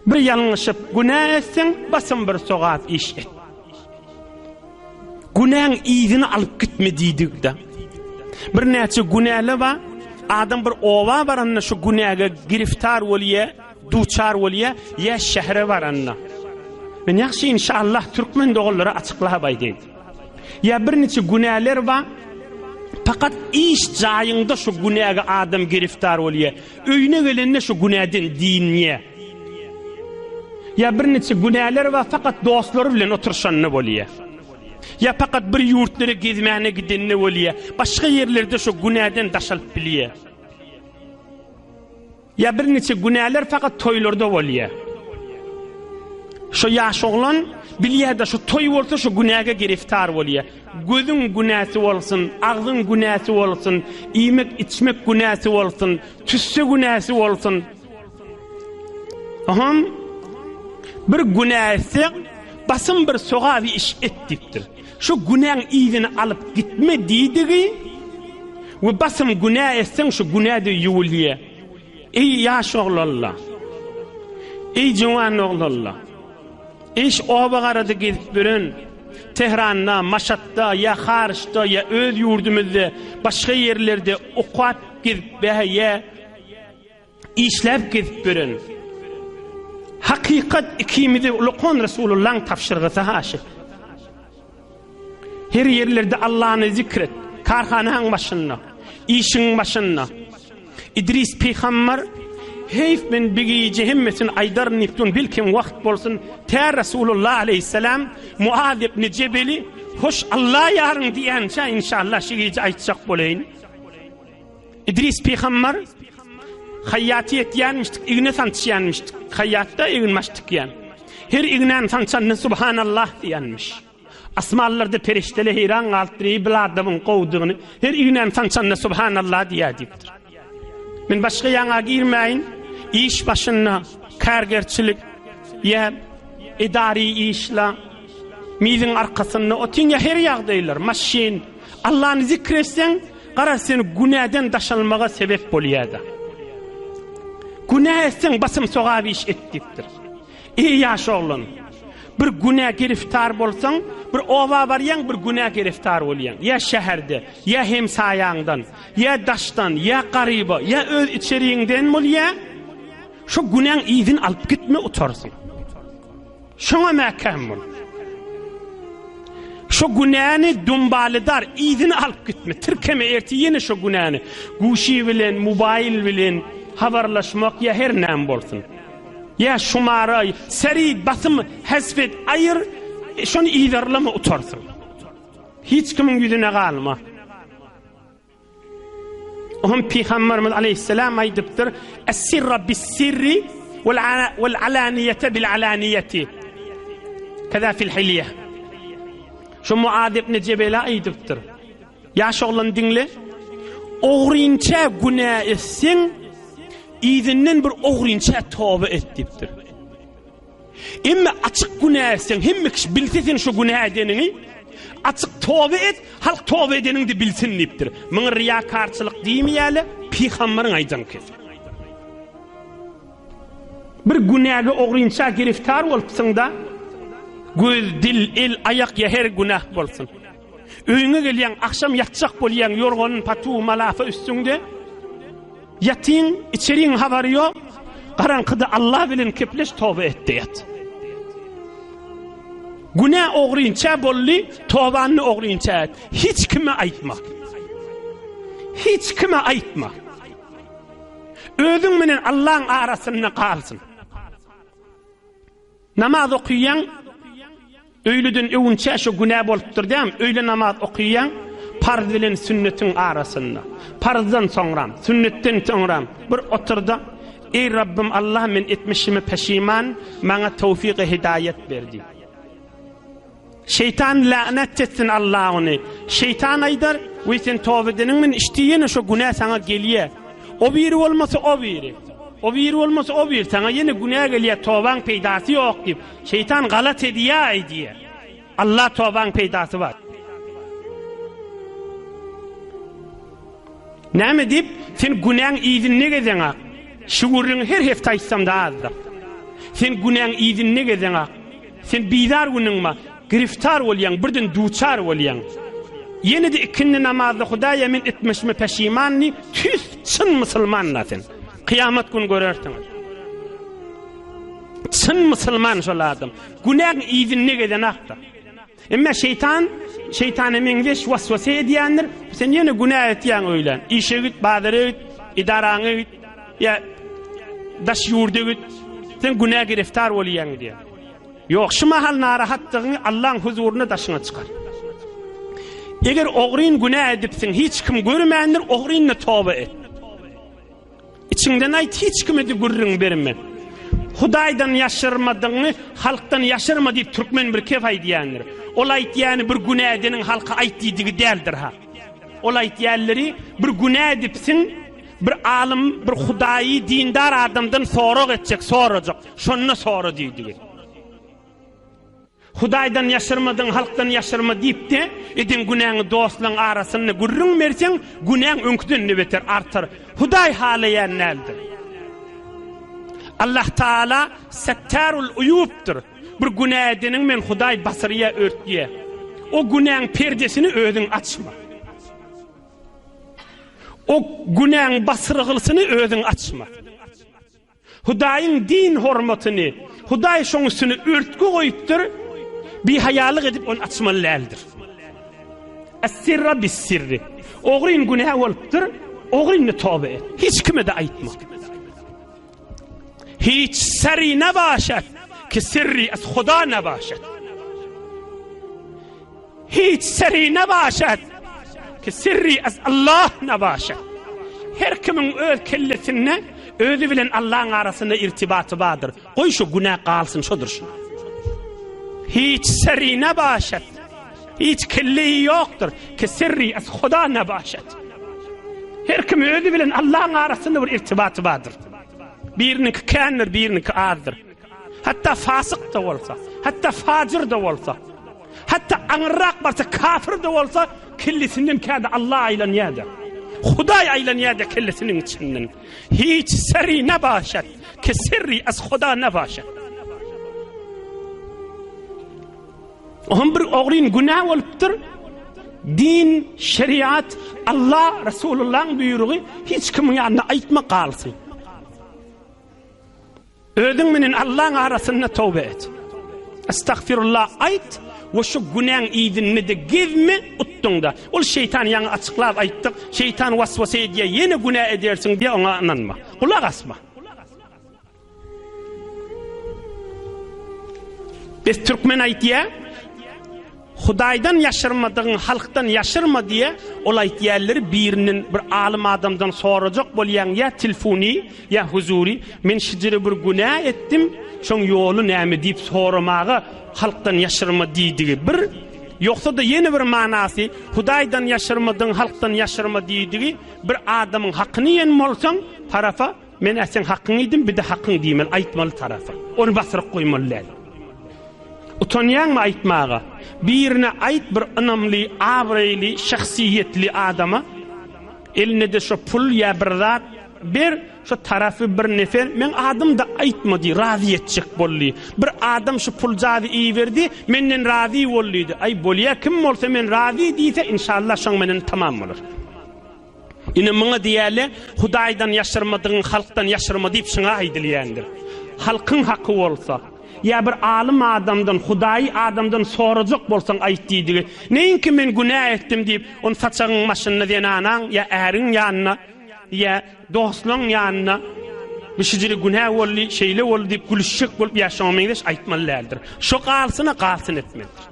Bir ýalňyşyp günä etseň, basym bir sogap iş et. Günäň yzyny alyp gitme diýdik-de. Birnäçe günäler bar. Adam bir oba baranda şu günäge giriftar bolýar, duçar bolýar, ýa şähere baranda. Men ýagşy inşallah türkmen doganlara açyklap aýdaýyn. Ýa birniçe günäler bar. Fakat iş jaýyňda şu günäge adam giriftar bolýar. Öýüne gelende şu günäden dynýar. Ýa birniçe günäler bar, fakat dostlary bilen oturyşanda bolýar. Ýa fakat bir ýurtlara gezmäne gidende bolýar. Başga ýerlerde şu günäden daşalyp bilýär. Ýa birniçe günäler fakat toýlarda bolýar. Şu ýaş oglan bilýär-de şu toý bolsa şu günäge giriftar bolýar. Gözüň günäsi bolsun, agzyň günäsi bolsun, iýmek-içmek günäsi bolsun, tüsse günäsi bolsun. Aham bir günä etsek, basym bir sogaby iş et diýipdir. Şu günäň yzyny alyp gitme diýdigi we basym günä etseň şu günä-de ýuwulýar. Eý ýaş oglanlar! Eý juwan oglanlar! Eý şu oba garada gezip ýören, Tehranda, Maşatda ýa haryçda ýa öz ýurdumyzda başga ýerlerde okap gezip ýa işläp gezip ýören. Hakykat ikimizi ulakan Resulullaň tabşyrgysy haşy. Her ýerlerde Allany zikr et. Karhanaň başynda, işiň başynda. Idris pygamber Heýf men bir gije hemmesini aýdaryn diýip dur, belkem wagt bolsun. Tä Resulullah aleýhissalam Muaz ibn Jebeli hoş Alla ýaryň diýençä inşallah şu gije aýtjak bolaýyn. Idris pygamber haýýaty etýänmişdik, igne sançýanmyşdyk. Haýýatda eginbaş tikýän. Her ignäni sançanda Subhanallah diýenmiş. Asmanlarda perişdeler heýran galypdyr, eý bil adamyň gowudygyny, her ignäni sançanda Subhanallah diýýär diýipdir. Men başga ýaňa girmäýin, iş başynda kärgerçilik ýa edary işla, miziň arkasynda otyň ýa her ýagdaýlar, maşyn, Allany zikr etseň, garaz seni günäden daşalmaga sebep bolýar-da. Günä etseň basym sogap iş et diýipdir. Eý ýaş oglan! Bir günä giriftar bolsaň, bir oba barýaň, bir günä giriftar bolýaň. Ýa şäherde, ýa hemsaýaňdan, ýa daşdan, ýa garyba, ýa öz içeriňden bolýa, şo günäň yzyny alyp gitme utarsyň. Şoňa mäkäm bol. Şo günäni dumbalydar, yzyny alyp gitme. Tirkeme ertir ýene şo günäni. Guşy bilen, mobaýl bilen habarlaşmak ýa her näme bolsun. Ýa şumara, seri basym hezf et, aýyr, şony yzarlama utarsyň. Hiç kimiň ýüzüne galma. Ohm Pygamberimiz aleyhisselam aýdypdyr, Es-sirra bis-sirri wal alaniýete bil alaniýeti. Keza fil hilýe. Şu Muaz ibn Jebele aýdypdyr. Ýaş oglan diňle. Ogrynça günä etseň, yzyndan bir ogrynça toba et diýipdir. Emma açyk günä etseň, hemme kişi bilse sen şu günä edeniňi, açyk toba et, halk toba edeniňi bilsin diýipdir. Muňa riýakarçylyk diýmeýärler, pygamberiň aýdan kesi. Bir günäge ogrynça giriftar bolupsyň-da, göz, dil, el, aýak ýa her günäh bolsun. Öýüňe gelýäň, agşam ýatjak bolýaň, ýorgan, patu, malafa üstüňde. Ýatyň, içeriň habary ýok. Garaňkyda Allah bilen kepleş, toba et-de ýat. Günä ogrynça boldy, tobany ogrynça et. Hiç kime aýtma. Hiç kime aýtma. Özüň bilen Allaň arasynda galsyn. Namaz okyýaň, öýleden öwünçä şo günä bolupdyr dämi? Öýle namaz okyýaň, parz bilen sünnetiň arasynda. Parzdan soňram, sünnetden soňram bir oturda, Eý Rabbym Allah men etmişime peşiman, maňa towfyk-y hidaýat ber diý. Şeýtan la'nat etsin Allah ony. Şeýtan aýdar, Weý sen toba edeniň bilen işdi ýene şo günä saňa gelýä. O biri bolmasa o biri. O biri bolmasa o biri saňa ýene günä gelýä tobaň peýdasy ýok diýip. Şeýtan galat edýä aýdýa. Allah tobaň peýdasy bar. Näme diýip, sen günäň yzyny ne gezeňak? Şu gürrüňi her hepde aýtsam-da azdyr. Sen günäň yzynda gezeňak. Sen bizar günüň bar. Giriftar bolýaň, birden duçar bolýaň. Ýene-de ikindi namazda Hudaýa men etmişime peşiman diý, tüýs çyn musulman-da sen. Kyýamat gün görersiňiz. Çyn musulman şol adam. Günäň yzynda gezeňak-da. Emma şeýtan, şeýtana meňzeş waswasa edýändir. Sen ýene günä etýäň öýlän. Işe git, bazara git, edaraňa git, ýa daş ýurda git. Sen günä giriftar bolýaň diýýär. Ýok, şu mahal narahatdygyňy Allaň huzurynda daşyňa çykar. Eger ogryn günä edipsiň, hiç kim görmändir, ogryn-da toba et. Içiňden aýt, hiç kime-de gürrüň berme. Hudaýdan ýaşyrmadygyňy halkdan ýaşyrma diýip türkmen bir kep aýdýandyr. Ol aýtýany bir günä edeniň halka aýt diýdigi däldir-ha. Ol aýtýanlary bir günä edipsiň, bir alym, bir hudaýy dindar adamdan sorag etjek, sorajak. Şonda sora diýdigi. Hudaýdan ýaşyrmadyň, halkdan ýaşyrma diýip-de, eden günäňi dostlaň arasynda gürrüň berseň, günäň öňküden-de beter artar. Hudaý halaýan däldir. Allah Taala Settarul Uýubdyr. Bir günä edeniň men Hudaý basyrýa, örtýä. O günäň perdesini özüň açma. O günäň basyrgylsyny özüň açma. Hudaýyň din hormatyny, Hudaý şoň üstüne örtgi goýupdyr, bihaýalyk edip ony açmaly däldir. Es-sirra bis-sirri. Ogryn günä bolupdyr, ogrynda toba et. Hiç kime-de aýtma. Hiç seri nebaşat ki sirri es Huda nebaşat. Hiç seri nebaşat ki sirri ez Allah nebaşat. Her kimiň öz kellesinde özi bilen Allaň arasynda irtibaty bardyr. Goý şu günä galsyn şo durşuna. Hiç seri nebaşat. Hiç kelleyi ýokdur ki sirri ez Huda nebaşat. Her kim özi bilen Allaň arasynda bir irtibaty bardyr. Biriniňki kändir, biriniňki azdyr. Hatda fasyk-da bolsa, hatda fajyr-da bolsa, hatda aňyrrak barsa kafir-de bolsa, kellesinden käde Allah aýlanýar-da. Hudaý aýlanýar-da kellesiniň içinden. Hiç seri nebaşat, ki sirri az Huda nebaşat. Ohm bir ogryn günä bolupdyr. Din, şeriat, Allah, Resulullahyň buýrugy hiç kimiň ýanynda aýtma galsyn. Özüň menen Allaň arasynda toba et. Estagfirullah aýt we şu günäň yzynda-da gezme, utduňda. Ol şeýtan ýaňy açyklap aýtdyk, şeýtan waswasa edýär, ýene günä edersiň diýýär, oňa ynanma. Gulak asma. Biz türkmen aýtýar, Hudaýdan ýaşyrmadygyň halkdan ýaşyrma diýýär, ol aýtýanlary birinden bir alym adamdan sorajak bolýaň ýa tilfuny ýa huzury, men şijire bir günä etdim, şoň ýoly näme diýip soramaga halkdan ýaşyrma diýdigi bir, ýogsa-da ýene bir manasy, Hudaýdan ýaşyrmadygyň halkdan ýaşyrma diýdigi, bir adamyň hakyny iýen bolsaň, tarafa, Men-ä seň hakyňy iýdim, bir-de hakyň diýmeli, aýtmaly tarapa. Ony basyryp goýmaly däl. Utanýaňmy aýtmaga? Birine aýt, bir ynamly, abraýly, şahsyýetli adama. Eline-de şo pul ýa bir zat ber, şo tarapy bir nefer, meň adym-da aýtma diý, razy etjek bol diý. Bir adam şu puljazy iberdi, menden razy bol diýdi. Aý, bolýa, kim bolsa men razy diýse, inşallah şoň menen tamam bolar. Ine muňa diýýärler, Hudaýdan ýaşyrmadygyň halkdan ýaşyrma diýip şuňa aýdylýandyr. Halkyň haky bolsa, ýa bir alym adamdan, hudaýy adamdan sorajak bolsaň aýt diýdigi. Neýinki men günä etdim diýip, ony saçagyň başynda zenanaň ýa äriň ýanynda, ýa dostlaň ýanynda bu şijili günä boldy, şeýle boldy diýip gülüşjek bolup ýa şoňa meňzeş aýtmaly däldir. Şo galsyna galsyn etmelidir.